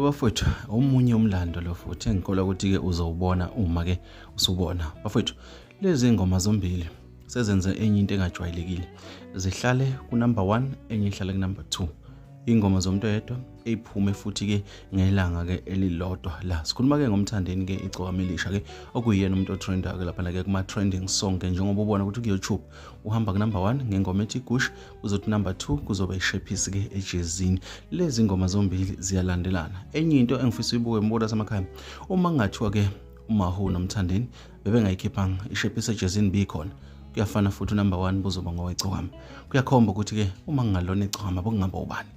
Bafowethu, omunye umlando lo futhi engikholwa ukuthi-ke uzowubona uma-ke usubona. Bafowethu, lezi ngoma zombili sezenze enye into engajwayelekile. Zihlale ku-number 1, enye ihlale ku-number 2. Ingoma zomuntu oyedwa eyiphume futhi-ke ngelanga-ke elilodwa la. Sikhuluma-ke ngoMthandeni-ke Igcokama Elisha-ke, okuyiyena umuntu otrenda-ke laphana-ke kuma-trending song-ke, njengoba ubona ukuthi ku-YouTube uhamba ku-number 1 ngengoma ethi Gush, kuzothi number 2 kuzoba iShephisi-ke ejezini. Lezi ngoma zombili ziyalandelana. Enye into engifisa uyibuke mbuka lasemakhaya, uma kungathiwa-ke uMahu noMthandeni bebengayikhiphanga iShephisi ejezini bikhona, kuyafana futhi unumber 1 buzoba ngowegcokama. Kuyakhomba ukuthi-ke uma kungalona igcokama bokungaba ubani.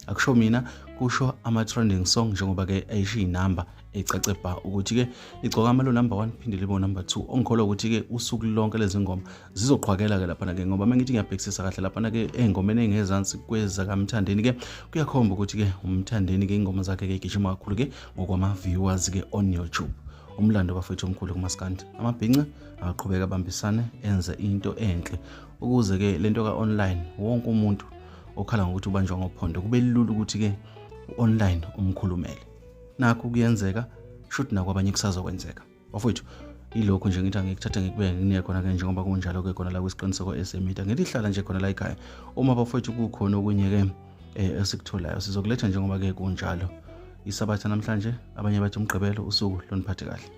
Akusho mina, kusho ama-trending song, njengoba-ke ayisho iy'namba ecace bha ukuthi-ke igcokama lo number 1 phinde libe number 2. Ongikholwa ukuthi-ke usuku lonke lezi ngoma zizoqhwakela-ke laphana-ke, ngoba uma ngithi ngiyabhekisisa kahle laphana-ke ey'ngomeni ey'ngezansi kwezakaMthandeni-ke, kuyakhomba ukuthi-ke uMthandeni-ke iy'ngoma zakhe-ke igijima kakhulu-ke ngokwama-viewers-ke on YouTube. Umlando bafethu omkhulu kumaskandi, amabhinca aqhubeka abambisane enze into enhle, ukuze-ke lento ka-online wonke umuntu okhala ngokuthi ubanjwa ngophondo kube lula ukuthi-ke online umkhulumele. Nakho kuyenzeka, shuthi nakwabanye kusazokwenzeka. Bafowethu, ilokhu nje ngithi angikuthathe ngikubeke nginike khona-ke, njengoba kunjalo-ke khona la kwisiqiniseko esemida. Ngithi hlala nje khona la ekhaya, uma bafowethu kukhona okunye-ke esikutholayo sizokuletha njengoba-ke kunjalo. Isabatha namhlanje, abanye bathi umgqibelo, usuku loniphathe kahle.